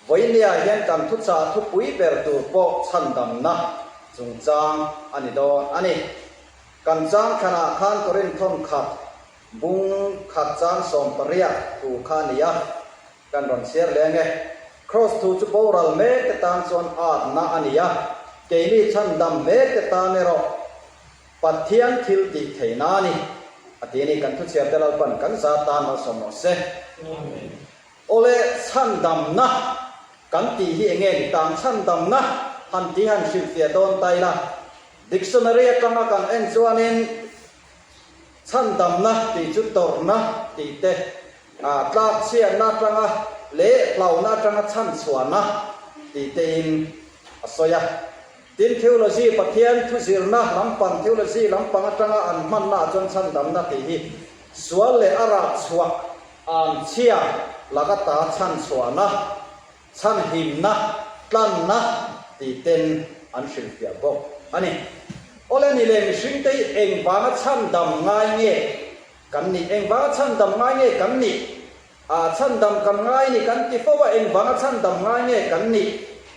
Vawinia hian kan thuchah thupui ber tur pawh chhandamna chungchang a ni dawn a ni. Kan chang thlanah khan Korinthon khat bung khat chang 80 thu kha a ni a, kan rawn chhiar leng e. Kraws thu chu boral mek te tan chuan atna a ni a, keini chhandam mek te tan erawh Pathian thil tih theihna a ni, a ti a ni. Kan thuchhiar te Lalpan kan za tan malsawm rawh se. Awle, chhandamna kan tih hi enge ni tang? Chhandamna han tih han hrilhfiah dawn ta ila, dictionary atanga kan en chuanin chhandamna tih chu tawrhna tih te, tlakchhiatna atanga leh hlauhna atanga chhanchhuahna tih tein a sawi a. Tin, theology, Pathian thuzirna lampang, theology lampang atanga an hmannaah chuan chhandamna tih hi sual leh a rah chhuah An chhia laka ta chhan chhuahna, chhan himna, tlanna tih ten an hrilhfiah bawk a ni. Awle ni leh mihringte hi eng vanga chhan dam ngai nge kan nih? Eng vanga chhan dam ngai nge kan nih? A chhan dam kan ngai ni kan ti fo a, eng vanga chhan dam ngai nge kan nih?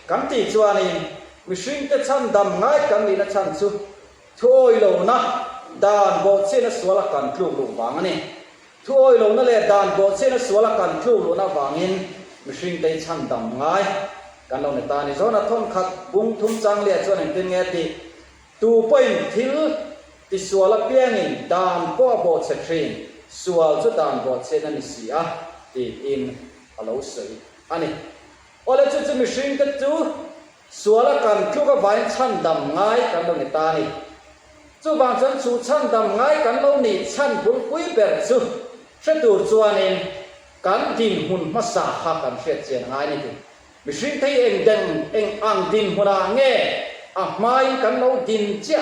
Kan tih chuanin mihringte chhan dam ngai kan nihna chhan chu thuawi lohna dan bawhchhiatna suala kan tluk luh vang a ni. Thuawi lohna leh dan bawhchhiatna suala kan tluk luhna avangin mihringte hi chhandam ngai kan lo ni ta a ni. Zawna thawnkhat bung thum chang leh chuan engtin nge tih? Tu pawhin thil tisual apiangin dan pawh a bawhchhe thin, sual chu dan bawhchhiatna ni si a tiin a lo sawi a ni. Awle chu chu mihringte chu Suala kan tluk avain chhandam ngai kan lo ni ta a ni. Chuvang chuan chu chhandam ngai kan lo nih chhan bulpui ber chu hre tur chuanin kan dinhmun hmasa kha kan hriat chian ngai ni tih. Mihring thei eng deng eng ang dinhmunah nge a hmain kan lo din chiah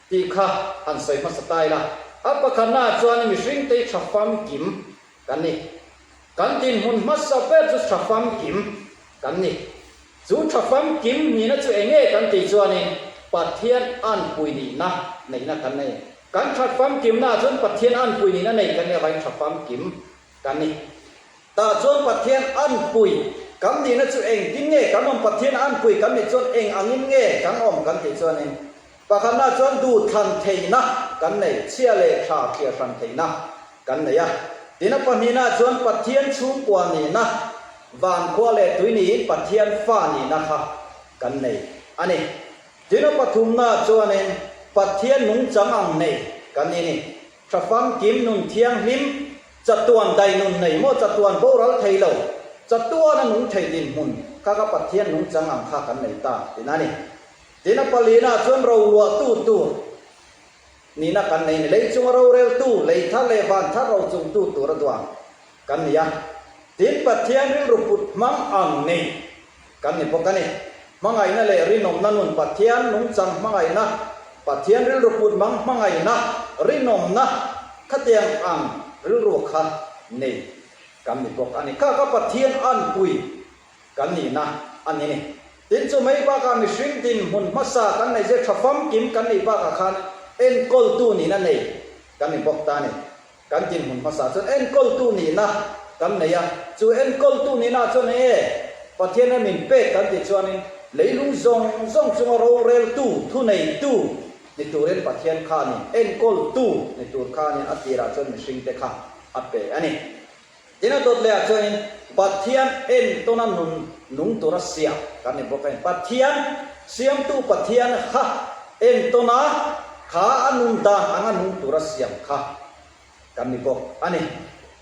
tih kha han sawi hmasa ta ila. A pakhatnaah chuan mihring tei tha famkim kan ni. Kan dinhmun hmasa ber chu tha famkim kan ni. Chu tha famkim nihna chu eng nge kan tih chuanin Pathian anpui nihna neihna kan nei. Kan that famkimnaah chuan Pathian anpui nihna nei kan nih avangin tha famkim kan ni. Tah chuan Pathian anpui kan nihna chu engtin nge kan awm? Pathian anpui kan nih chuan eng angin nge kan awm kan tih chuanin pakhatnaah chuan duhthlan theihna kan nei, chhia leh tha thliar hran theihna kan nei a. Tin a pahnihnaah chuan Pathian chhungkua nihna, van khua leh tui niin Pathian fa nihna kha kan nei a ni. Tin a pathumnaah chuanin Pathian nungchang ang nei kan ni ni. Tha famkim nun thianghlim, chatuan dai nun nei maw chatuan boral thei lo, chatuana nung thei dinhmun kha kha Pathian nungchang ang kha kan nei ta tin a ni. Tin a palinaah chuan roluahtu tur Nihna kan nei ni. Lei chunga roreltu, lei thar leh van thar ro chungtu tura duang kan ni a. Tin, Pathian rilru put hmang ang nei kan ni bawk a ni. Hmangaihna leh rinawmna nun Pathian nungchang hmangaihna, Pathian rilru put hmang hmangaihna, rinawmna khatiang ang rilru kha nei kan ni bawk a ni. Kha kha Pathian anpui Kan nihna a ni ni. Tin chu mai bakah mihring dinhmun hmasa kan nei zir tha famkim kan nih bakah khan enkawltu nihna nei kan ni bawk ta a ni. Kan dinhmun hmasa chuan enkawltu nihna kan nei a, chu enkawltu nihna chuan eng nge Pathian hian min pek kan tih chuanin leilung zawng zawng chunga roreltu, thuneitu ni turin Pathian khanin enkawltu ni tur khanin a tirah chuan mihringte kha a pe a ni. Tin a dawt lehah chuanin Pathian entawna nun nung tura siam kan ni bawk a ni. Pathian, Siamtu Pathian kha entawna kha a nun dan anga nung tura siam kha kan ni bawk a ni.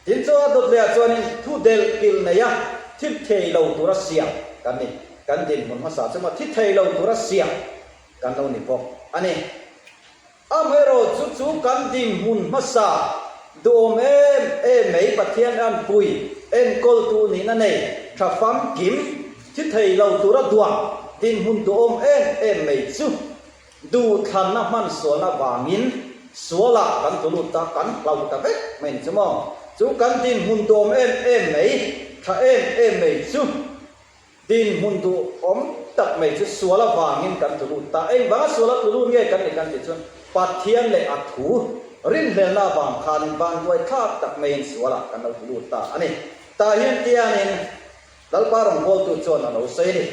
Tin chu a dawt lehah chuanin thu delh kilh neia thi thei lo tura siam kan ni. Kan dinhmun hmasa chu maw thi thei lo tura siam kan lo ni bawk a ni. Amaherawh chu chu kan dinhmun hmasa duhawm em em mai Pathian anpui enkawltu nihna nei tha famkim thi thei lo tura duah dinhmun duhawm em em mai chu duhthlanna hman sualna vangin sualah kan tlu lut ta kan hlau ta vek mai ni chu maw? Chu kan dinhmun duhawm em em mai tha em em mai chu Dinhmun duhawm tak mai chu sual avangin kan tlu lut ta. Engvanga sual a tlu lut nge kan ni kan tih chuan Pathian leh a thu rinhlelna avang khanin vanduai thlak tak maiin sualah kan lo tlu lut ta a ni. Tah hian tianin. Lalpa rawngbawltu chuan a lo sawi a ni.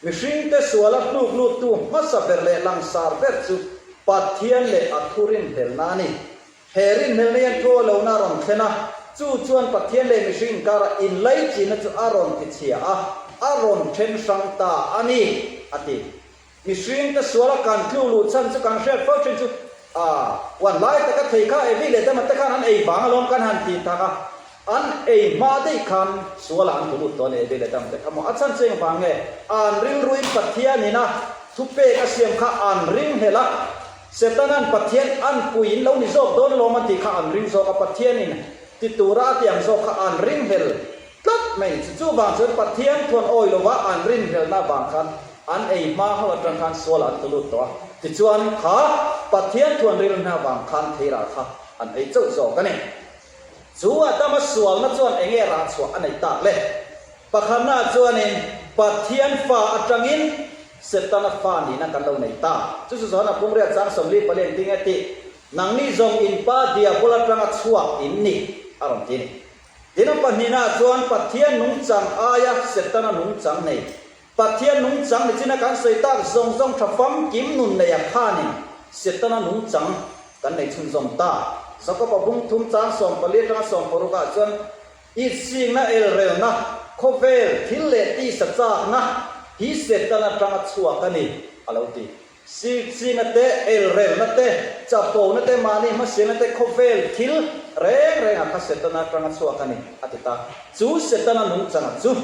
Mihringte suala hnuk luttu hmasa ber leh langsar ber chu Pathian leh a thu rinhlelna a ni. He rinhlelna hian thu a lohna a rawn thlen a, chu chuan Pathian leh mihring inkara inlaichinna chu a rawn tichhia a, a rawn then hrang ta a ni, a ti. Mihringte suala kan tlu luh chhan chu kan hriat fo thin chu, A, uan lai taka thei kha Evi leh Adama te khan an ei vang alawm kan han ti tak a, an ei hma daih khan sualah an tlu lut tawh a ni Evi leh Adama te kha maw? A chhan chu engvang nge? An rilruin Pathianin a thupek a siam kha an ringhlel a, Setanan Pathian an puiin lo ni zawk dawn alawm an tih kha an ring zawk a, Pathianin ti tura a ti ang zawk kha an ringhlel tlat mai ni chu. Chuvang chuan Pathian thuan awi lova an rinhlelna avang khan an ei hma ho atang khan sual an tlu lut tawh a. Tichuan kha Pathian thuan rilna avang khan theirah kha an ei chauh zawk a ni. Chu Adama sualna chuan enge rah chhuah a neih tak le? Pakhatnaah chuanin Pathian fa atangin Setana fa nihna kan lo nei ta. Chu chu Johana pumriat chang 44 engtin nge tih? Nangni zawng in pa diabol atanga chhuak in ni, a rawn ti a ni. Tin a pahnihnaah chuan Pathian nungchang aia Setana nungchang nei, Pathian nungchang nichina kan sawi tak zawng zawng tha famkim nun neia khanin Setana nungchang kan nei chhunzawm ta. Jakoba bung thum chang 14 atanga 16 ah chuan Itsingna elrelna, khawvel thil leh tisa chakna hi Setana atanga chhuak a ni, a lo ti. Sirchina te, elrelna te, chapona te, mahni hmasialna te, khawvel thil reng rengah kha Setana atanga chhuak a ni, a ti ta. Chu Setana nungchanga chu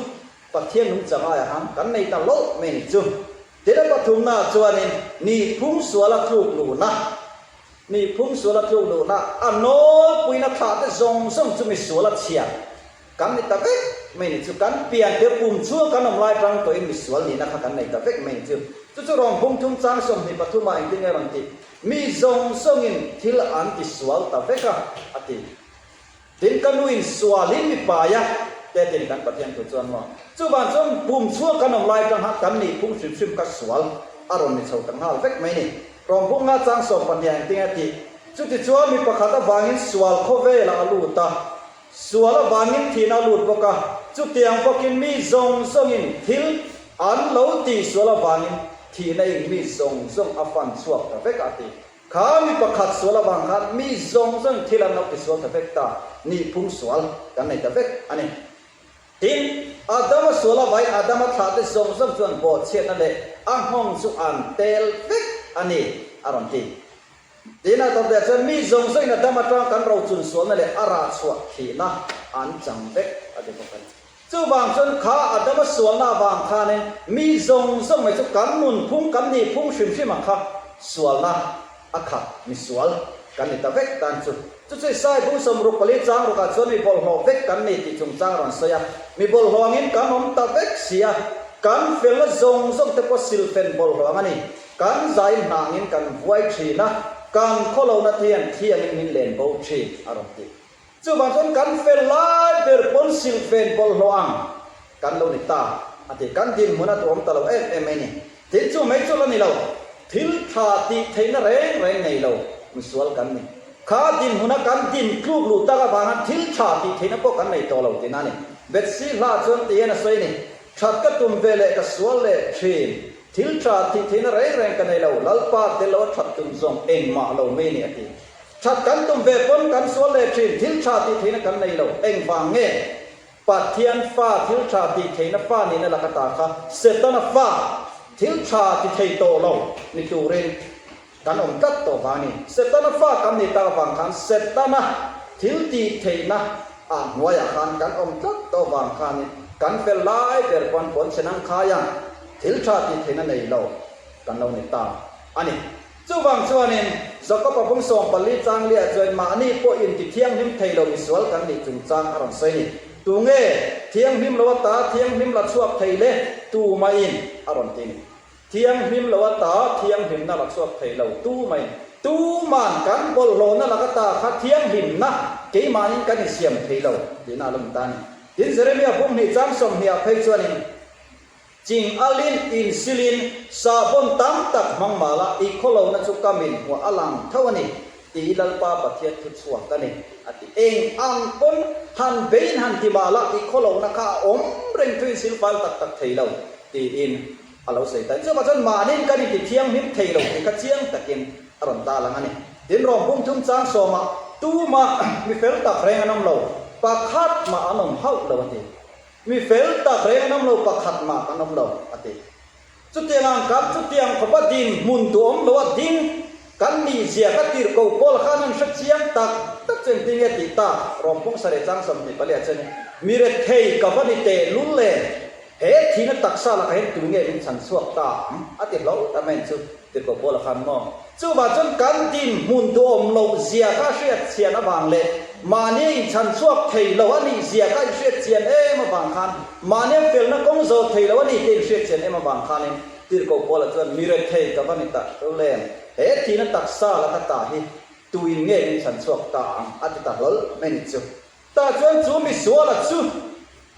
Pathian nungchang aiah khan kan nei ta loh mai ni chu. Tin a pathumnaah chuanin nihphung suala tluk luhna, nihphung suala tluk luhna, a nawlpuina thlah te zawng zawng chu misuala chhiar Kan ni ta vek mai ni chu, kan pian te pum chhung kan awm lai tang tawhin misual nihna kha kan nei ta vek mai ni chu. Chu chu rawn bung thum chang 23 ah engtin nge rawn tih? Mi zawng zawngin thil an ti sual ta vek a, a ti. Tin, ka nuin sualin mi pai a, te a ti ni kan Pathian thu chuan maw. Chuvang chuan pum chhung kan awm lai tang khan kan nih phung hrim hrim kha sual a rawn ni chho ta nghal vek mai ni. Rawn bung nga chang 12 ah engtin nge a tih? Chutichuan mi pakhat avangin sual khawvelah a lut a, Sual avangin thihna a lut bawk a, chutiang bawkin mi zawng zawngin thil an lo tih sual avangin thihna in mi zawng zawng a fan chhuak ta vek a ti. Kha mi pakhat sual avang khan mi zawng zawngin thil an lo ti sual ta vek ta, nihphung sual kan nei ta vek a ni. Tin, Adama sual avangin Adama thlahte zawng zawng chuan bawhchhiatna leh a nghawng chu an tel vek a ni, a rawn ti. Tin, a tawp leh chuan mi zawng zawngin a dam atang kan rochun sualna leh a rah chhuah thihna an chang vek a ti bawk a ni. Chuvang chuan kha a dama sualna avang khanin mi zawng zawng mai chu kan nunphung, kan nihphung hrim hrim ang kha sualna a khat misual kan ni ta vek tan chu. Chu chu Isai bung 64 chang rukah chuan mi bawlhhlawh vek kan ni tih chungchang a rawn sawi a. Mi bawlhhlawh angin kan awm ta vek si a, kan felna zawng zawng te pawh silfen bawlhhlawh ang a ni. Kan zai hnangin kan vuai thin a, kan khawlohna te hian thiangin min len bo thin, a rawn ti. Chuvang chuan kan fel lai ber pawn silhfen bawlhhlawh ang kan lo ni ta, a ti. Kan dinhmun a duhawm ta lo em em mai ni. Thil chu mai chu la ni lo, thil tha tih theihna reng reng nei lo misual kan ni. Kha dinhmuna kan din tluk luh tak avanga thil tha tih theihna pawh kan nei tawh lo tihna a ni. Betsy hla chuan ti hian a sawi a ni, That ka tum ve leh ka sual leh thin. Thil tha tih theihna reng reng ka nei lo, Lalpa tel lo a that tum zawng engmah lo mai ni a ti. That kan tum ve pawn kan sual leh thin, thil tha tih theihna kan nei lo. Engvang nge? Pathian fa thil tha tih theihna fa nihna laka ta kha Setana fa thil tha ti thei tawh lo ni turin kan awm tlat tawh vang a ni. Setana fa kan nih tak avang khan Setana thil tih theihna ah hnuaiah khan kan awm tlat tawh vang khanin kan fel lai ber pawn pawn chhe nang khai a, thil tha tih theihna nei lo kan lo ni ta a ni. Chuvang chuanin Jakob-a bung 14 chang liah chuan mahni pawh inti thianghlim thei lo misual kan nih chungchang a rawn sawi a ni. Tunge thianghlim lo ata thianghlim la chhuak thei le tumahin a rawn ti a ni. Thianghlim lo ata thianghlimna la chhuak thei lo tu mai. Tuman kan bawlhhlawhna lak ata kha thianghlimna keimahnin kan insiam thei lo tihna a lo ni ta a ni. Tin, Jeremia bung hnih chang 20 ah phei chuanin, Ching alin insilin sahbawn tam tak hmang mah la, i khawlohna chu ka min hmuah a lang tho a ni. Tih hi Lalpa Pathian thu chhuak a ni, a ti. Eng ang pawn han beiin han ti mah lah tih khawlohna kha a awm reng thuin silfai tak tak thei lo, tiin a lo sawi ta. Chuvah chuan mahniin kan inti thianghlim thei lo tih kha chiang takin a rawn ta lang a ni. Tin, rawng pum thum chang sawmah tumah mi fel tak reng an awm lo, pakhat mah an awm hauh lo, a ti. Mi fel tak reng an awm lo, pakhat mah kan awm lo, a ti. Chutiang ang kan chutiang khawpa dinhmun duhawm lo a ding kan nihzia ka tirhko pawl khan an hre chiang tak tak chu engtin nge tih tak Rawmpung sareh chang 24 ah chuan mi rethei ka va ni teh lul le he thihna taksa lakah hian tu nge min chhan chhuak ta ang a ti hlauh ta mai chu tirhko pawl khan maw Chuvah chuan kan dinhmun duhawm loh zia kha hriat chian avang leh mahni inchhan chhuak thei lo a nih zia kha inhriat chian em avang khan mahnia felna kawng zawh thei lo a ni tih inhriat chian em avang khanin Tirhkoh Paula chuan mi rethei ka va ni tak ṭo lem, he thihna taksa laka ta hi tuin nge min chhan chhuak ta ang a ti ta hlawl mai ni chu. Tah chuan chu misuala chu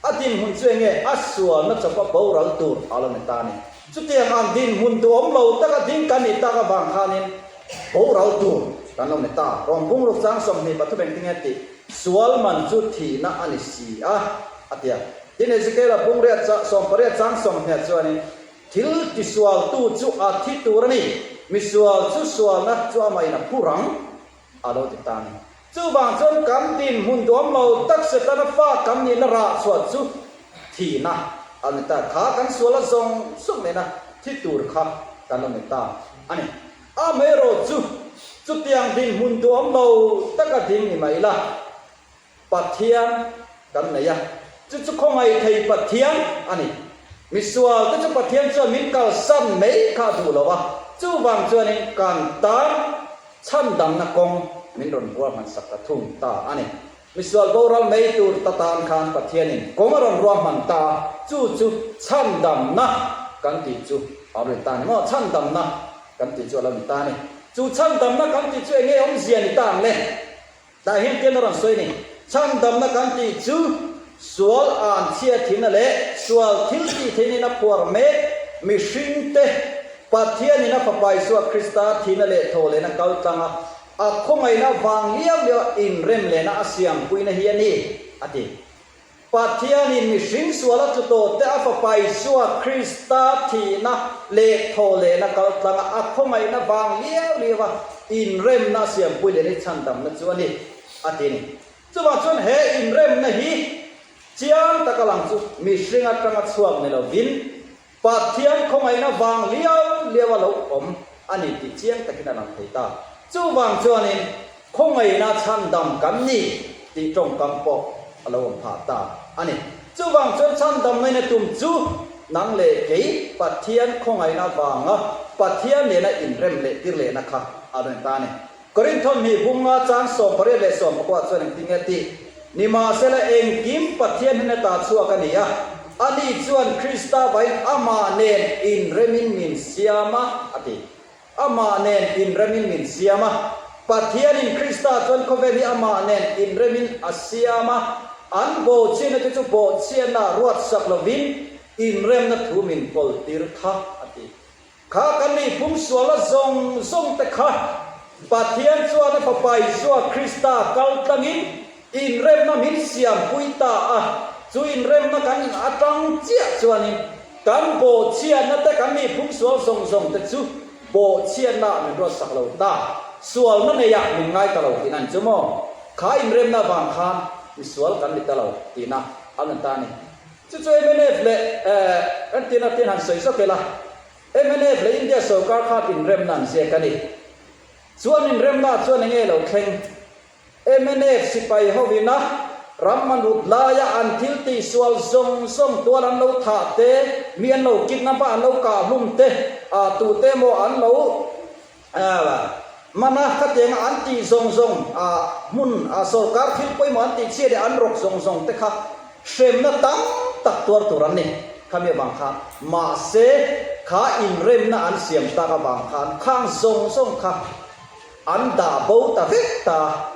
a dinhmun chu enge a sualna chawpa boral tur a lo ni ta a ni. Chutiang ang dinhmun duhawm lo taka ding kan nih tak avang khanin boral tur kan lo ni ta. Rawng bungruk chang 23 engtin nge tih sual man chu thihna a ni si a, a ti a. Tin, Ezekiel-a bungriat cha 18 chang 20 chuanin thil tisualtu chu a thi tur a ni, misual chu sualna chu amahin a phur ang a lo ti ta a ni. Chuvang chuan kan dinhmun duam lo tak Setana fa kan nihna rah chhuah chu thihna a ni ta. Kha kan suala zawng zawng nena thi tur kha kan lo ni ta a ni. Amaherawh chu chutiang dinhmun duam lo taka ding ni mai la, Pathian kan nei a, chu chu khawngaih thei Pathian a ni. Misual te chu Pathian chuan min kalsan mai kha a duh lo a, chuvang chuanin kan tan chhandamna kawng min rawn ruahman sak ta thung ta a ni. Misual boral mai tur ta tan khan Pathianin kawng a rawn ruahman ta a, chu chu chhandamna kan tih chu a lo ni ta a ni maw? Chhandamna kan tih chu a lo ni ta a ni. Chu chhandamna kan tih chu eng nge awmzia ni ta ang le? Tah hian tian a rawn sawi ni. Chhandamna kan tih chu sual an chhia thina leh sual thil tih theihna in a phuar mek mihringte Pathianin a Fapa Isua Krista thina leh thaw lehna kal tlanga a khawngaihna vang liau liau a inrem lehna a siampuina hi a ni, a ti. Pathianin mihring sual a tlu tawh te a Fapa Isua Krista thihna leh thawhlehna kal tlanga a khawngaihna vang liau liau a inremna a siampui leh ni chhandamna chu a ni, a ti a ni. Chuvang chuan he inremna hi chiang taka lang chu mihring atanga chhuak ni lovin Pathian khawngaihna vang liau liau a lo awm a ni tih chiang takin a lang thei ta. Chuvang chuanin khawngaihna chhandam kan ni tih tawngkam pawh a lo awm phah ta a ni. Chuvang chuan chhandam ngaihna tum chu nang leh kei Pathian khawngaihna vanga Pathian nena inrem leh tir lehna kha a lo ni ta a ni. Korinth hnih bunga chang 18 leh 19 chuan engtin nge tih? Nimahsela engkim Pathian hnena ta chhuak a ni a, ani chuan Krista vain amah nen inremin min siam a, a ti. Amah nen inremin min siam a. Pathianin Krista chuan khawvel hi amah nen inremin a siam a, an bawhchhiatna te chu bawhchhiatna ruatsak lovin inremna thu min kawltir kha, a ti. Kha kan nih phung suala zawng zawng te kha Pathian chuan a Fapa Isua Krista kal tlangin inremna min siampui ta a, chu inremna kan in atang chiah chuanin kan bawhchhiatna te kan nih phung sual zawng zawng te chu bawhchhiatna ah min ruatsak lo ta, sualna neiah min ngai ta lo tihna ni chu maw? Kha inremna vang khan misual kan ni ta lo tihna a ni ta a ni. Chu chu mnf leh kan tina tin han sawi zawk ila, mnf leh India sorkar khan inremna an ziak a ni. Chuan inremna chuan enge lo thleng? Mnf sipai hovina ram an rut laia an thil tihsual zawng zawng tual an lo thah te, mi an lo kidnap a an lo kah hlum te, tute emaw an lo Mana khatianga an tih zawng zawng hmun sorkar thil pawimawh an tih chhiat leh an rawk zawng zawng te kha hremna tam tak tuar tur an ni khami avang khan. Mahse, kha inremna an siam tak avang khan khang zawng zawng kha an dah bo ta vek ta.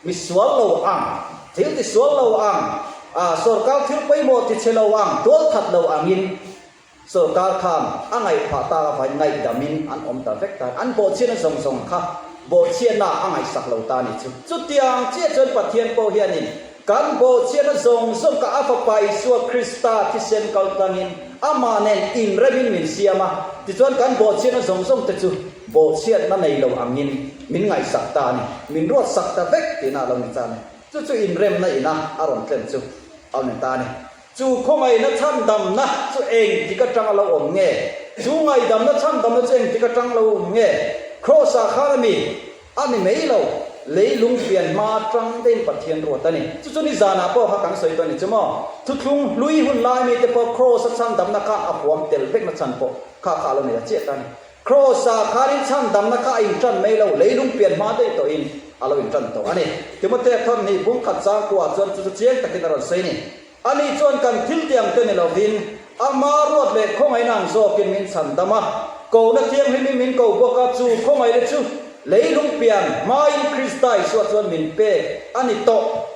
Mi sual lo ang, thil ti sual lo ang, sorkar thil pawimawh ti chhe lo ang, tualthat lo angin Sorkar khan a ngaihphah tak avangin ngaihdamin an awm ta vek ta. An bawhchhiatna zawng zawng kha Bawhchhiatna a ngaihsak lo ta a ni chu. Chutiang chiah chuan Pathian pawh hianin kan bawhchhiatna zawng zawng kha a Fapa Isua Krista thisen kal tlangin Amah nen inremin min siam a, tichuan kan bawhchhiatna zawng zawng te chu bawhchhiatna nei lo angin min ngaihsak ta a ni, min ruatsak ta vek tihna a lo ni ta a ni. Chu chu inremna ina a rawn tlen chu a lo ni ta a ni. Chu khawngaihna chhandamna chu engtik atanga lo awm nge? Chu ngaihdamna chhandamna chu engtik atang lo awm nge? Kraws-ah khan a mi a ni mai lo, leilung pian hma atang deuhin Pathian ruat a ni. Chu chu nizanah pawh kha kan sawi tawh a ni chu maw? Thuthlung hlui hun lai mite pawh Kraws-a chhandamna khan a huam tel vekna chhan pawh kha kha a lo nei a chiah ta a ni. Kraws-ah khanin chhandamna kha a intan mai lo, leilung pian hma daih tawhin a lo intan tawh a ni. Timothea thawmhnih bungkhat changkuah chuan chu chu chiang takin a rawn sawi a ni. Ani chuan kan thil tiang te ni lovin, ama ruat leh khawngaihna ang zawkin min chhandam a, kohna thianghlimin min ko bawk a, chu khawngaihna chu leilung pian hmain Krista Isua chuan min pek a ni tawh.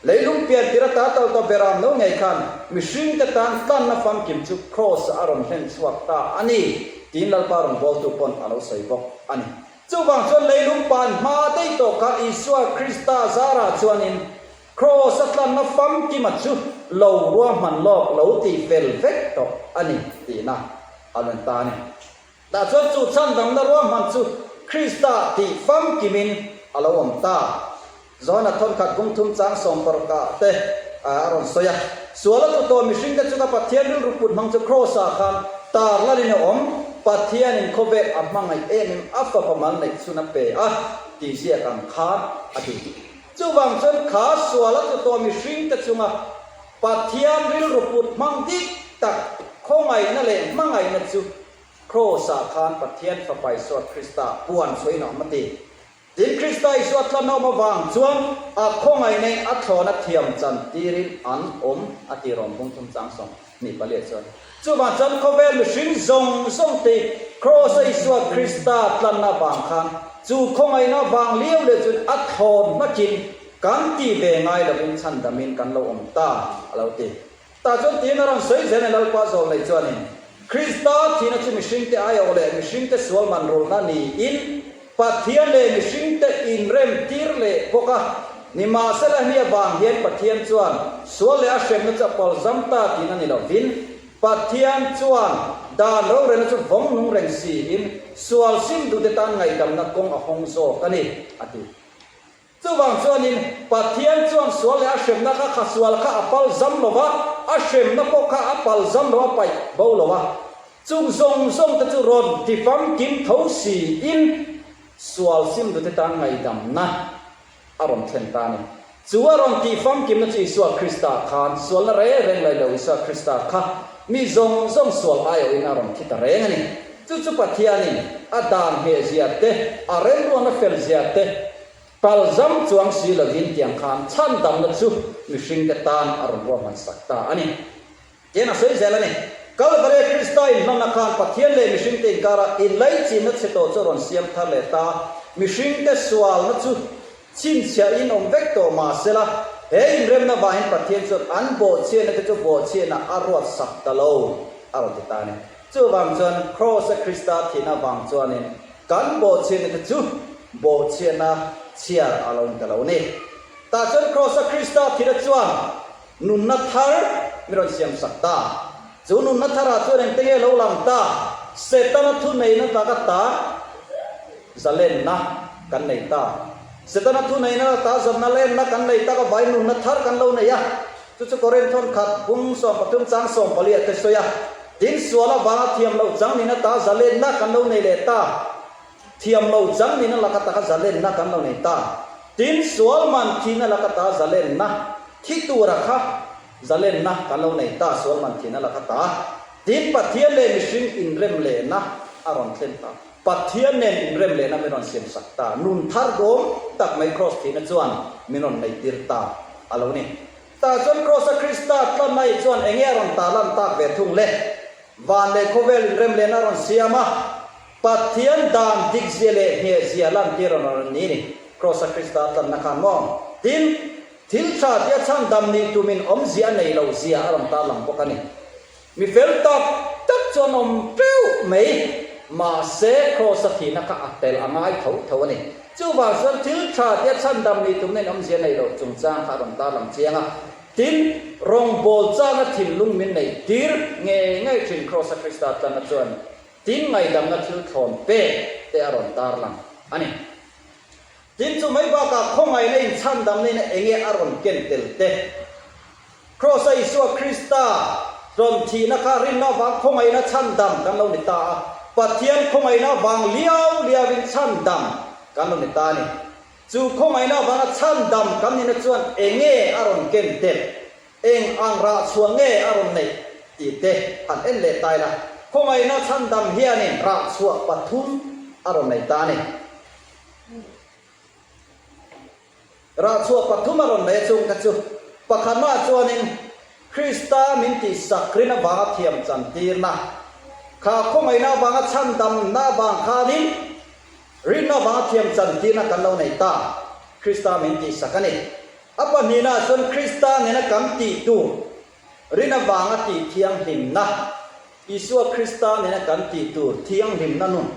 Leilung pian tir ata tal tawh beram no ngei khan mihringte tan tlanna famkim chu Kraws a rawn hlen chhuak ta a ni tiin Lalpa rawn bawltu pawn a lo sawi bawk a ni. Chuvang chuan leilung pan hma daih tawh khan Isua Krista zarah chuanin Kraws a tlanna famkima chu lo ruahman lawk lo tih fel vek tawh a ni tihna a rawn ta a ni. Tah chuan chu chhandamna ruahman chu Krista tih famkimin a lo awm ta. Johana thawnkhat bungthum chang sawmparukah te a rawn sawi a. Sual a tlu tawh mihringte chunga Pathian rilru put hmang chu Kraws-ah khan tar lalin a awm. Pathianin khawvel a hmangaih em em a fapa mal neih chhun a pe a tih ziak ang khan a ti. Chuvang chuan kha sual a tlu tawh mihringte chunga Pathian rilru put hmang dik tak khawngaihna leh hmangaihna chu Kraws-ah khan Pathian Fapa Isua Krista puan chhuahin a awm a ti. Tin, Krista Isua tlan a awm avang chuan a khawngaihna in a thlawna thiam chan tirin an awm a ti rawn bung thum chang 24 chuan. Chuvang chuan khawvel mihring zawng zawng te Kraws-a Isua Krista tlanna avang khan chu khawngaihna avang liau leh chuan a thlawn hmakin kan ti ve ngai lovin chhandamin kan lo awm ta a lo ti. Tah chuan tiin a rawn sawi zel a Lalpa zawl nei chuanin, Krista thihna chu mihringte aiawh leh mihringte sual man rulna niin Pathian leh mihringte inrem tir leh bawk a. Nimahsela hemi avang hian Pathian chuan sual leh a hremna chu a palzam ta tihna ni lovin, Pathian chuan dan rorelna chu vawng nung reng siin sual sim duhte tan ngaihdamna kawng a hawng zawk a ni, a ti. Chuvang chuanin Pathian chuan sual leh a hremna kha kha sual kha a pal zam lo va, a hremna pawh kha a pal zam lo, a paih bo lo a. Chung zawng zawng te chu rawn ti famkim tho siin sual simdute tan ngaihdamna a rawn thlen ta a ni. Chu a rawn tih famkimna chu Isua Krista khan sualna reng reng lai lo Isua Krista kha mi zawng zawng sual aiawhin a rawn thi ta reng a ni. Chu chu Pathianin a dan hmehzia te, a remruana felzia te palzam chuang si lovin tiang khan chhandamna chu mihringte tan a rawn ruahman sak ta a ni. Tiang a sawi zel a ni. Kalvary Krista inhmanna khan Pathian leh mihringte inkara inlaichinna chhe tawh chu a rawn siam thar leh ta. Mihringte sualna chu chhinchhiahin awm vek tawh mah sela, he inremna vangin Pathian chuan an bawhchhiatna te chu bawhchhiatna a ruat sak ta lo a rawn ti ta a ni. Chuvang chuan Kraws-a Krista thihna vang chuanin kan bawhchhiatna te chu bawhchhiatna chhiar a lo ni ta lo a ni. Tah chuan Kraws-a Krista thihna chuan nunna thar mi rawn siam sak ta. Chu nunna tharah chuan engte nge lo lang ta? Setana thuneihna laka ta zalenna kan nei ta. Setana thuneihna laka ta zalenna kan nei tak avangin nunna thar kan lo nei a. Chu chu Korinth thawnkhat bung 13 chang 14 ah te sawi a. Tin, sual avanga thiam loh chang nihna ta zalenna kan lo nei leh ta. Thiam lo chang nihna laka taka zalenna kan lo nei ta. Tin, sual man thihna laka ta zalenna, thi tura kha zalenna kan lo nei ta, sual man thihna laka ta. Tin, Pathian leh mihring inrem lehna a rawn thlen ta. Pathian nen inrem lehna min rawn siam sak ta. Nun thar dawm tak mai Kraws thihna chuan min rawn neihtir ta a lo ni. Tah chuan Kraws-a Krista tlanna hi chuan enge a rawn tarlan tak ve thung le? Van leh khawvel inrem lehna a rawn siam a, Pathian dan dikzia leh nghehzia lantir a rawn ni ni. Kraws-a Krista tlanna khan maw? Tin, thil tha tia chhandam nih tumin awmzia a nei loh zia a rawn tarlang bawk a ni. Mi fel tak tak chu an awm teuh mai, mahse Kraws-a thihna kha a tel a ngai tho tho a ni. Chuvang chuan thil tha tia chhandam nih tumna in awmzia neih loh chungchang kha a rawn tarlang chiang a. Tin, rawngbawl changa thinlung min neih tir ngei ngei thin Kraws-a Krista tlanna chuan tin ngaihdamna thil thlawn pek te a rawn tarlang a ni. Tin, chu mai bakah khawngaihna in chhandamna in enge a rawn ken tel te? Kraws-a Isua Krista rawn thihna kha rinna avang khawngaihna chhandam kan lo ni ta a, Pathian khawngaihna avang liau liauin chhandam kan lo ni ta a ni. Chu khawngaihna avanga chhandam kan nihna chuan enge a rawn ken tel? Eng ang rah chhuah nge a rawn neih tih te han en leh ta ila, khawngaihna chhandam hianin rah chhuah pathum a rawn nei ta a ni. Rah chhuah pathum a rawn nei a chung kha chu pakhatnaah chuanin Krista min tihsak rin avanga thiam chantirna, kha khawngaihna avanga chhandamna avang khanin rinna avanga thiam chantirna kan lo nei ta, Krista min tihsak a ni. A pahnihnaah chuan Krista nena kan tih tur rin avanga tih thianghlimna, Isua Krista nena kan tih tur thianghlimna nun.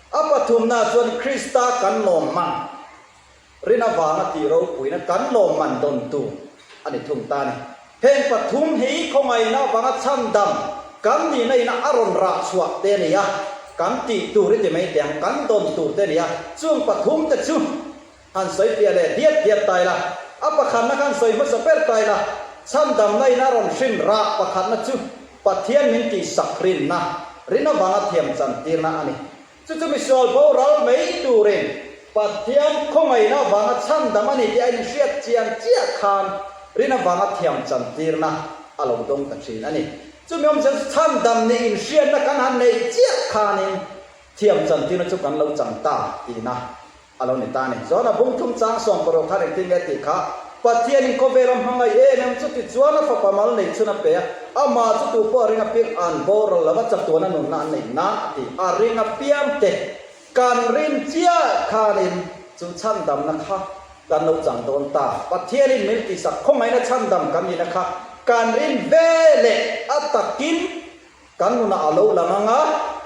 A pathumnaah chuan Krista kan lawmman. Rin avanga tih ropuina kan lawmman dawn tur a ni thung ta a ni. Heng pathum hi khawngaihna avanga chhandam kan nihna ina a rawn rah chhuah te a ni a, kan tih tur i ti mai teh ang, kan dawn tur te a ni a, chung pathum te chu han sawi fiah leh diat diat ta ila, a pakhatna khan sawi hmasa ber ta ila, chhandamna ina a rawn hrin rah pakhatna chu Pathian min tihsak rinna, rin avanga thiam chantirna a ni. Chu chu misual boral mai turin Pathian khawngaihna avanga chhandam a ni tih a inhriat chian chiah khan rin avanga thiam chantirna a lo dawng ta thin a ni. Chumi awmzia chu chhandam nih inhriatna kan han neih chiah khanin thiam chantirna chu kan lo chang ta tihna A lo ni ta a ni. Johana bung thum chang sawm paruk khan engtin nge tih kha Pathianin khawvel a hmangaih em em chu tichuan a fapa mal nei chhun a pe a, amah chu tu pawh a ring apiang an boral lova chatuan a nunna an neih nan a ti. A ring apiang te kan rin chiah khanin chu chhandamna kha kan lo chang dawn ta. Pathianin min tihsak khawngaihna chhandam kan nihna kha kan rin ve leh a takin Kan nunah a lo lang ang a,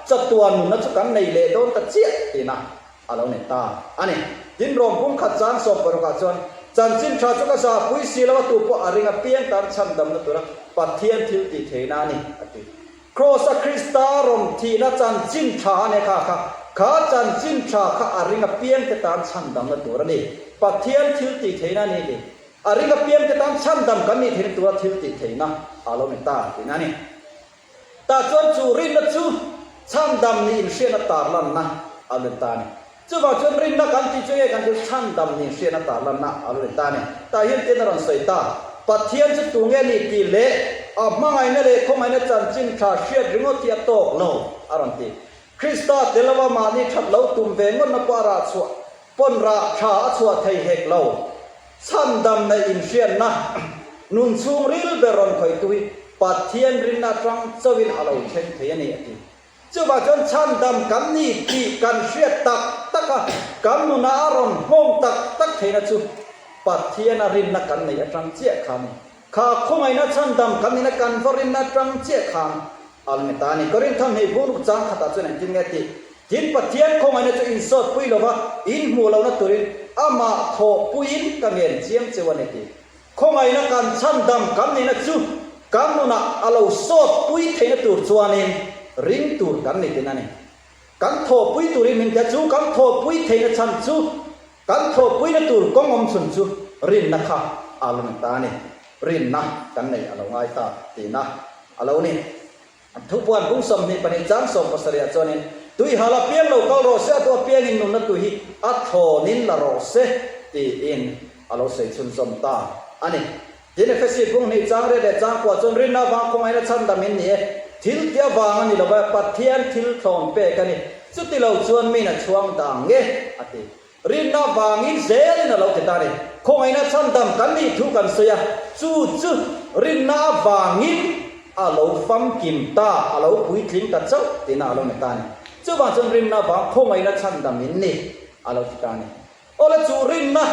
chatuan nunna chu kan nei leh dawn ta chiah tihna a lo ni ta a ni. Tin, Rom pum khat chang sawm parukah chuan, Chanchin tha chu ka zahpui si lo a, tu pawh a ring apiang tan chhandamna tura Pathian thil tih theihna a ni, a ti. Kraws-a Krista rawn thihna chanchin tha a ni kha kha, kha chanchin tha kha a ring apiangte tan chhandamna tur a ni. Pathian thil tih theihna a ni tih. A ring apiangte tan chhandam kan nih theihna tura thil tih theihna a lo ni ta tihna a ni. Tah chuan chu rinna chu chhandam nih inhriatna tarlanna a lo ni ta a ni. Chuvang chuan rinna kan tih chu nge kan chu chhandam nih inhriatna tarlanna a lo ni ta a ni. Tah hian tin a rawn sawi ta, Pathian chu tu nge ni tih leh a hmangaihna leh khawngaihna chanchin tha hriat ringawt hi a tawk lo a rawn ti. Krista tel lova mahni that lo tum ve ngawtna pawh a rah chhuah pawn rah tha a chhuah thei hek lo. Chhandamna inhriatna nun chhungril ber rawn khawihtu hi Pathian rinna atang chauhin a lo thleng thei a ni, a ti. Chuvang chuan chhandam kan ni tih kan hriat tak tak a, kan nunah a rawn nghawng tak tak theihna chu Pathiana rinna kan neih atang chiah kha a ni. Kha khawngaihna chhandam kan nihna kan va rinna atang chiah khan a lo ni ta a ni. Korinth hnih bungruk chang khatah chuan engtin nge tih? Tin, Pathian khawngaihna chu insawtpui lova in hmuh lohna turin amah thawhpuiin ka ngen chiang cheu a ni tih. Khawngaihna kan chhandam kan nihna chu kan nunah a lo sawtpui theihna tur chuanin ring tur kan ni tihna a ni. Kan thawhpui turin min tia chu kan thawhpui theihna chhan chu kan thawhpuina tur kawng awm chhun chu rinna kha a lo ni ta a ni. Rinna kan neih a lo ngai ta tihna a lo ni. Thupuan bung 22 chang 70 ah chuanin, Tuihal apiang lo kal rawh se, a tu apiangin nunna tui hi a thlawnin la rawh se, tiin a lo sawi chhunzawm ta a ni. Tin, Efesi bung hnih chang riat leh chang kua chuan rinna avang khawngaihna chhandam in ni e, thil ti avang a ni lo va, Pathian thil thlawn pek a ni, chuti lo chuan min a chhuang dang nge, a ti. Rinna vangin zelin a lo ti ta a ni. Khawngaihna chhandam kan nih thu kan sawi a, chu chu rinna avangin a lo famkim ta, a lo puitling ta chauh tihna a lo ni ta a ni. Chuvang chuan rinna avang khawngaihna chhandam in ni a lo ti ta a ni. Awle chu rinna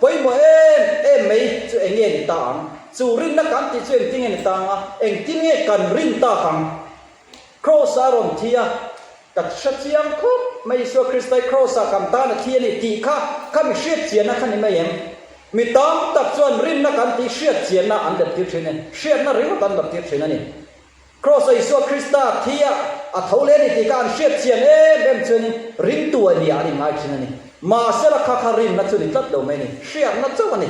pawimawh em em mai chu eng nge ni ta ang? Chu rinna kan tih chu engtin nge ni ta ang a? Engtin nge kan rin tak ang? Kraws a rawn thi a, ka hre chiang khawp. tawp mai Isua Krista hi Kraws-ah kan tan a thi a ni tih kha kha mi hriatchianna kha ni mai em? Mi tam tak chuan rinna kan tih hriatchianna an let tir thin a ni. Hriatna ringawt an let tir thin a ni. Kraws-a Isua Krista thi a a tho leh a ni tih kha an hriatchian em em chuanin ringtu a nia an inngai thin a ni. Mahsela kha kha rinna chu ni tlat lo mai a ni. Hriatna chauh a ni.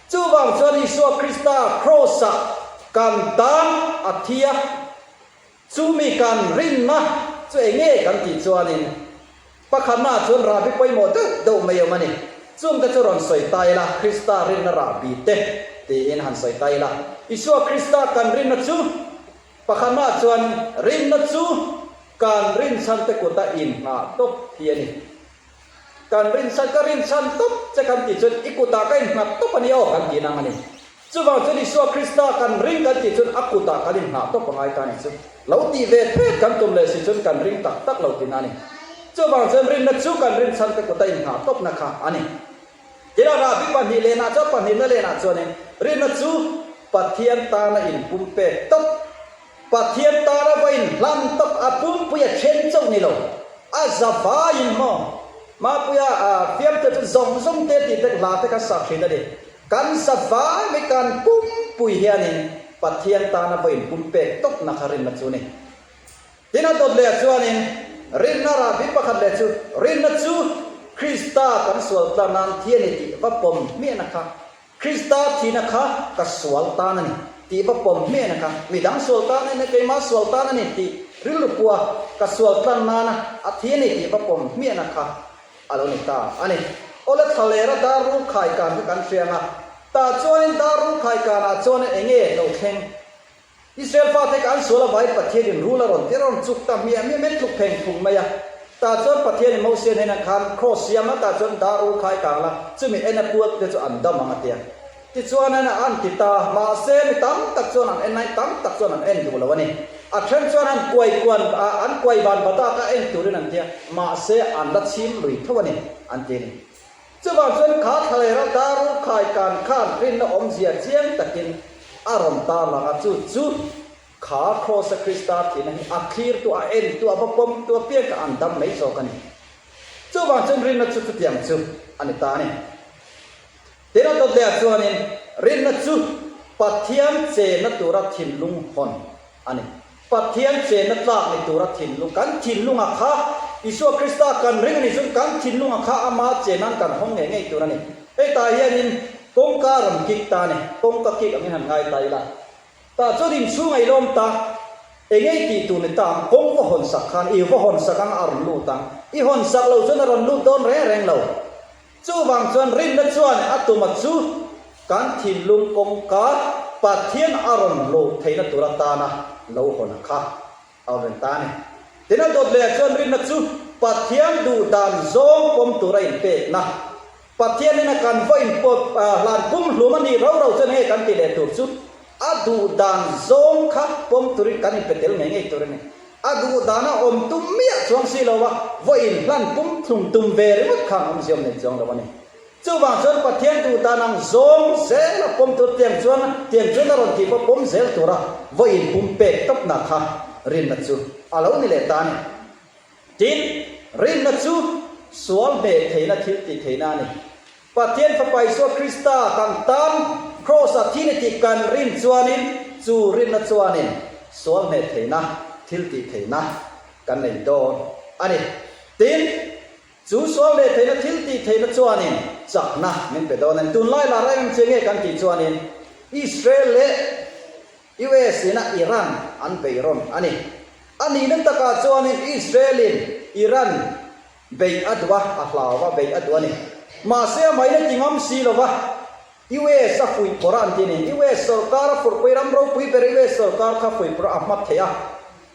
Chuvang chuan Isua Krista Kraws-ah kan tan a thi a, chumi kan rinna chu eng nge kan tih chuanin pakhatnaah chuan rahbi pawimawh deuh deuh mai awm a ni. Chungte chu rawn sawi ta ila, Krista rinna rahbi te tiin han sawi ta ila. Isua Krista kan rinna chu pakhatnaah chuan rinna chu kan rinchhante kuta inngah tawp hi a ni. Kan rinchhan, ka rinchhan tawp che kan tih chuan i kutah ka innghat tawp a ni aw kan tih nang a ni. Chuvang chuan Isua Krista kan ring kan tih chuan a kutah kan inngah tawp a ngai ta a ni chu. Lo tih ve phet kan tum leh si chuan kan ring tak tak lo tihna a ni. Chuvang chuan rinna chu kan rinchhan te kuta inngah tawpna kha a ni. Tin a rahbi pahnih lenah chuan pahnihna lenah chuanin rinna chu Pathian tana inpumpek tawp Pathian tana va inhlan tawp a pumpui a then chauh ni lo, a za vaiin maw? Mapuia fiamte chu zawng zawng te tih te hla te kha sak thin a ni. Kan za vai mai kan pumpui hianin Pathian tana va inpumpek tawpna kha rinna chu a ni. Tin a dawt leh chuanin rinna rahbi pakhat leh chu rinna chu Krista kan sual tlan nan thi a ni tih va pawm hmiahna kha Krista thihna kha ka sual tan a ni tih va pawm hmena kha, midang sual tan a ni, keimah sual tan a ni tih rilru pua ka sual tlan nana a thi a ni tih va pawm hmiahna kha a lo ni ta a ni. Awle thlalera dar rul khaikan kha kan hria ang a, tah chuanin dar rul khaikanah chuan eng nge lo thleng? Israel fate kha an sual avai Pathianin rul a rawn tir a rawn chuk ta hmiah hmiah mai tluk pheng phung mai a. Tah chuan Pathianin Mosia hnenah khan kraws siam a, tah chuan dar rul khai kang la, chumi en a puat te chu an dam ang a ti a. Tichuan an an ti ta, mahse mi tam tak chuan an en nain tam tak chuan an en duh lo a ni. A then chuan an kuai kuan a, an kuai van va tak a en turin an ti a, mahse an la chhim lui tho a ni, an ti a ni. Chuvang chuan kha thlalera dar rul khai kan khan rinna awmzia chiang takin a rawn tarlang a, chu chu kha Kraws-a Krista thihna hi a thlirtu, a entu, a va pawmtu apiang kha an dam mai zawk a ni. Chuvang chuan rinna chu chutiang chu a ni ta a ni. Tin a dawt lehah chuanin rinna chu Pathian chenna tura thinlung hawn a ni. Pathian chenna tlak ni tura thinlung, kan thinlunga kha Isua Krista kan ring a nih chuan kan thinlunga kha ama chenna'n kan hawng ngei ngei tur a ni. Hetah hianin kawngka rawn kik ta a ni, kawngka kik angin han ngai ta ila. Tah chuan inchhung a ilawm ta, eng ei tih tur ni ta ang, kawng va hawn sak khan i va hawn sak ang a rawn lut ang, i hawn sak lo chuan a rawn lut dawn reng reng lo. Chuvang chuan rinna chuan a tuma chu kan thinlung kawngka Pathian a rawn luh theihna tur atana lo hawn a kha a awm reng ta a ni. Tin a dawt lehah chuan rinna chu Pathian duh dan zawng pawm tura inpekna, Pathianin a kan vaw inpawp hlan pumhlum a nih rau rau chuan enge kan tih leh tur chu a duh dan zawng kha pawm turin kan inpe tel ngei ngei tur a ni. A duh dana awm tum miah chuang si lo a, vawiin hlan pum thlum tum ve ringawt khan awmzia awm nei chuang lo a ni. Chuvang chuan Pathian duh dan ang zawng zel a pawm tur tiang chuan tiang chuan a rawn tih pawh pawm zel tura vawiin pum pek tawpna kha rinna chu a lo ni leh ta a ni. Tin, rinna chu sual hmeh theihna thil tih theihna a ni. Pathian Fapa Isua Krista kan tan Kraws-ah thi ni tih kan rin chuanin chu rinna chuanin sual hneh theihna, thil tih theihna kan nei dawn a ni. Tin, chu sual hneh theihna, thil tih theihna chuanin chakna min pe dawn a ni. Tunlai lar em em che nge kan tih chuanin Israel leh US ina Iran an beihrawn a ni. A nihna takah chuanin Israel-in Iran Beih a duh a, a hlau a, beih a duh a ni. Mahse a maina ti ngam si lo va, US a fuihpawrh a an ti a ni. US sawrkar a furhpui ram ropui ber US sawrkar kha fuihpawrh a hmat theih a.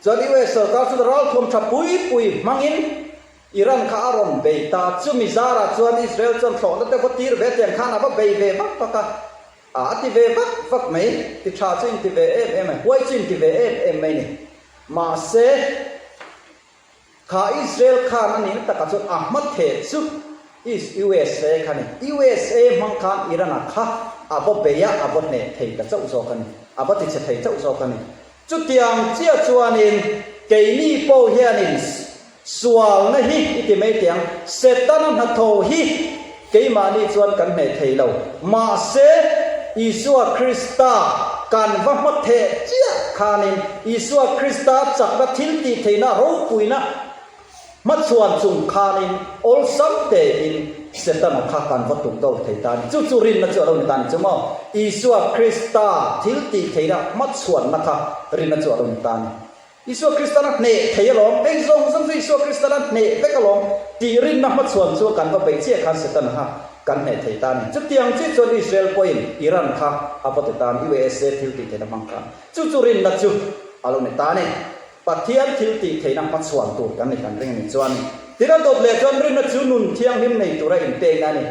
Chuan US sawrkar chu ralthuam tha pui pui hmangin Iran kha a rawn bei ta. Chumi zarah chuan Israel chuan thlawhna te va tir ve tiang khan a va bei ve vak vak a. A ti ve vak vak mai. Ti tha chu inti ve em em a, huai chu inti ve em em mai a ni. Mahse. Kha Israel khan a nihna takah chuan a hma theh chu is usa kha a ni. Usa hmang khan Iran ah kha a va bei a, a va hneh thei ta chauh zawk a ni. A va tichhe thei chauh zawk a ni. Chutiang chiah chuanin keini pawh hianin. Sualna hi i ti mai teh ang, Setana hnathawh hi keimahni chuan kan hmeh thei lo. Mahse, Isua Krista kan va hma theh chiah khanin Isua Krista chakna thiltihtheihna ropuina hmachhuan chung khanin awlsam tein Setana kha kan va tuk do thei ta a ni. Chu chu rinna chu a lo ni ta a ni chu maw? Isua Krista thiltihtheihna hmachhuanna kha rinna chu a lo ni ta a ni. Isua Kristan a hneh thei alawm, hei zawng zawng chu Isua Kristan a hneh vek alawm tih rinna hmachhuan chu kan va beih chiah khan Setana kha kan hneh thei ta a ni. Chutiang chiah chuan Israel pawhin Iran kha a va ti ta a ni, USA thil tih theihna hmang khan. Chu chu rinna chu a lo ni ta a ni. Pathian thil tih theihna hmachhuan tur kan ni kan ring a nih chuan. Tin a dawt leh chuan rinna chu nun thianghlim nei tura inpekna a ni.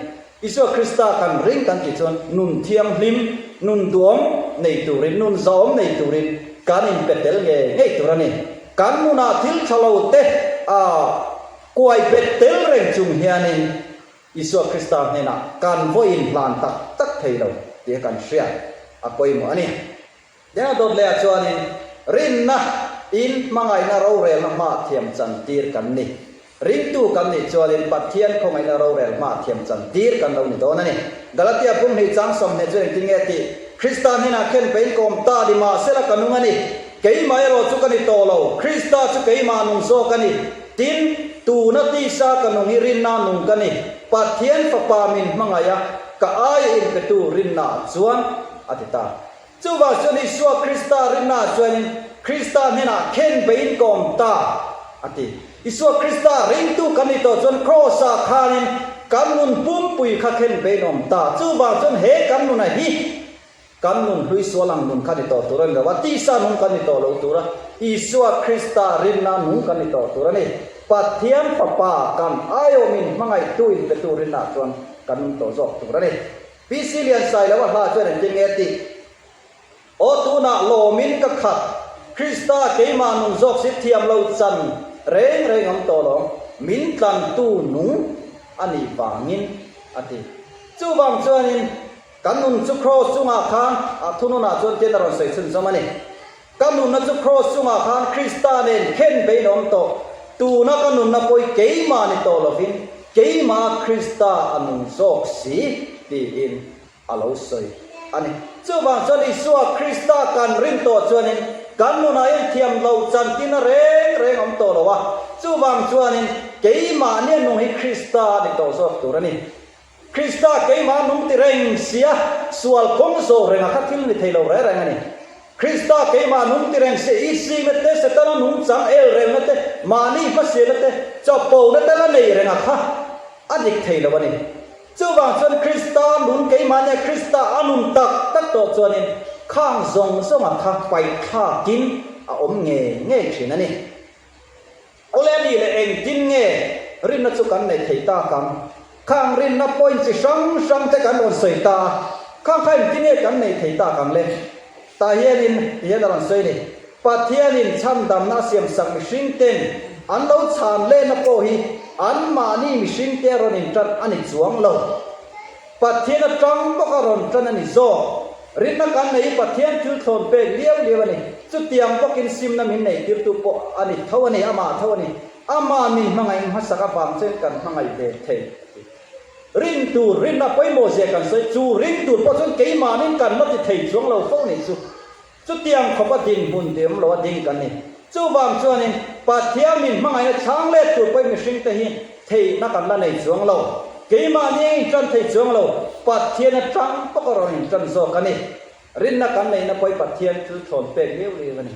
Isua Krista kan ring kan tih chuan nun thianghlim, nun duam nei turin, nun zahawm nei turin kan inpe tel ngei ngei tur a ni. Kan nunah thil tha lo te a kuai bet tel reng chung hianin Isua Krista hnenah kan vawiin hlan tak tak thei lo tih kan hriat a pawimawh a ni. Denga dawt leh ah chuanin rinna in hmangaihna rorelna hma thiam chan tir kan ni. Ringtu kan nih chuanin Pathian khawngaihna rorel hma thiam chan tir kan lo ni dawn a ni. Galatia pumhnih chang 20 chuan engtin nge a tih? Krista hnenah khen pein ka awm ta ni mahsela ka nung a ni. Keimah erawh chu ka ni tawh lo, Krista chu keimah nung zawk a ni. Tin, tuna tisa ka nung hi rinna nung ka ni. Pathian Fapa min hmangaih a, ka aia inpetu rinna chuan a ti ta. Chuvang chuan Isua Krista rinnaah chuanin Krista hnenah khen beiin ka awm ta, a ti. Isua Krista ringtu kan nih tawh chuan Kraws-ah khanin kan nun pumpui kha khen beiin awm ta. Chuvang chuan he kan nuna hi kan nun hlui sual ang nun kha ni tawh tur a ni lo a, tisa nung kan ni tawh lo tur a, Isua Krista rinna nung kan ni tawh tur a ni. Pathian Fapa kan aiawmin hmangaihtu inpetu rinnaah chuan kan nung tawh zawk tur a ni. PC Liansailo a hla chuan engtin nge tih? Aw tunah lawmin ka khat, Krista keimah nung zawk si thiam lo chan reng reng awm tawh lawm, min tlantu nung a nih vangin a ti. Chuvang chuanin kan nun chu Kraws chungah khan a thununah chuan tian a rawn sawi chhunzawm a ni. Ka nunna chu Kraws chungah khan Krista nen khen bein awm tawh. Tuna ka nunna pawh hi keimah ni tawh lovin keimah Krista a nung zawk si tiin a lo sawi a ni. Chuvang chuan Isua Krista kan rin tawh chuanin kan nunah hian thiam lo chantina reng reng awm tawh lo a. Chuvang chuanin keimahnia nung hi Krista a ni tawh zawk tur a ni. Krista keimah nung ti reng sia, sual kawng zawh renga kha thil ni thei lo reng reng a ni. Krista keimah nung ti reng sia, Isina te, Setana nungchang el relna te, mahni hmasialna te, chawpona te la nei renga kha a dik thei lo a ni. Chuvang chuan Krista nung keimahnia Krista a nun tak tak tawh chuanin khang zawng zawnga kha paihthlakin a awm ngei ngei thin a ni. Awle a nih leh engtin nge rinna chu kan neih theih tak ang? Khang rinna point chi hrang hrang te kan rawn sawi ta a, khang kha engtin nge kan neih theih tak ang le? Tah hianin ti hian a rawn sawi a ni, Pathianin chhandamna a siamsak mihring ten an lo chhan lehna pawh hi anmahni mihring te a rawn intan a ni chuang lo. Pathian atang bawk a rawn tan a ni zawk. Rinna kan nei hi Pathian thil thlawn pek liau liau a ni. Chutiang bawkin simna min neih tirtu pawh a ni tho a ni, amah tho a ni. Amah min hmangaih hmasak avang chuan kan hmangaih ve thei a ti. Rin tur, rinna pawimawh zia kan sawi, chu ring tur pawh chuan keimahnin kan la ti thei chuang lo fo nih chu. Chutiang khawp a dinhmun ti awm lo a ding kan ni. Chuvang chuanin Pathian min hmangaihna chhang let tur pawhin mihringte hi theihna kan la nei chuang lo. Keimahni a intan thei chuang lo, Pathian atang bawk a rawn intan zawk a ni. Rinna kan neihna pawhin Pathian thil thlawn pek liau liau a ni.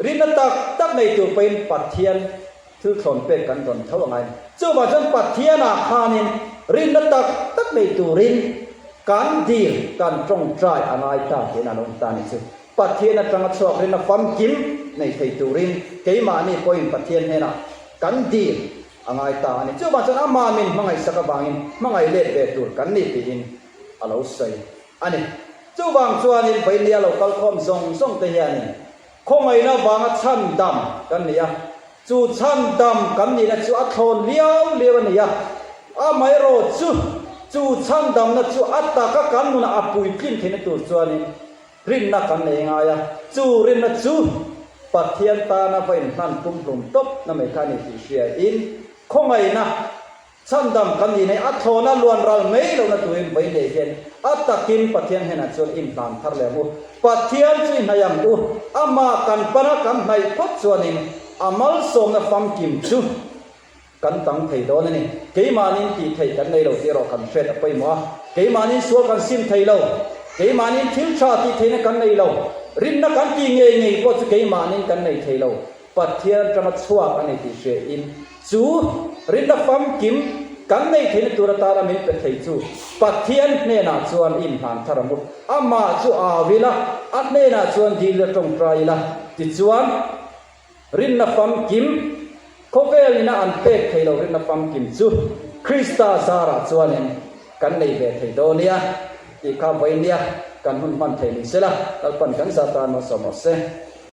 Rinna tak tak nei tur pawhin Pathian thil thlawn pek kan rawn tho a ngai. Chuvang chuan Pathianah khanin rinna tak tak nei turin kan dil, kan tawngtai a ngai ta tiin an awm ta a ni chu. Pathian atanga chhuak rinna famkim nei thei turin keimahni pawhin Pathian hnenah kan dil a ngai ta a ni. Chuvang chuan amah min hmangaihsak avangin hmangaih let ve tur kan ni tiin a lo sawi a ni. Chuvang chuanin Vainia lo kalkhawm zawng zawng te hianin Khawngaihna vanga chhandam kan ni a, chu chhandam kan nihna chu a thlawn liau liau a ni a, amaherawh chu, chu chhandamna chu a taka kan nunah a puitlin theihna tur chuanin rinna kan nei ngai a, chu rinna chu. Pathian tana va inhlan pumhlum tawp na mai kha a ni tih hriain khawngaihna Chhandam kan nih nei a thlawna luan ral mai lohna turin vawi nei hian a takin Pathian hnenah chuan inhlan thar leh ang u. Pathian chu i hnaih ang u. Amah kan pana kan hnaih phawt chuanin a malsawmna famkim chu kan tang thei dawn a ni. Keimahnin tih theih kan nei lo tih erawh kan hriat a pawimawh a. Keimahnin sual kan sim thei lo. Keimahnin thil tha tih theihna kan nei lo. Rinna kan tih ngei ngei pawh chu keimahnin kan nei thei lo. Pathian atanga chhuak a ni tih hriain chu rinna famkim kan neih theihna tur atana min pe thei chu Pathian hnenah chuan i inhlan thar ang u. Amah chu au ila, a hnenah chuan dil ila tawngtai ila. Tichuan, rinna famkim, khawvel ina an pek thei lo rinna famkim chu Krista zarah chuanin kan nei ve thei dawn nia tih kha vawinia kan hun hman thei ni sela, Lalpan kan zah tan malsawm rawh se.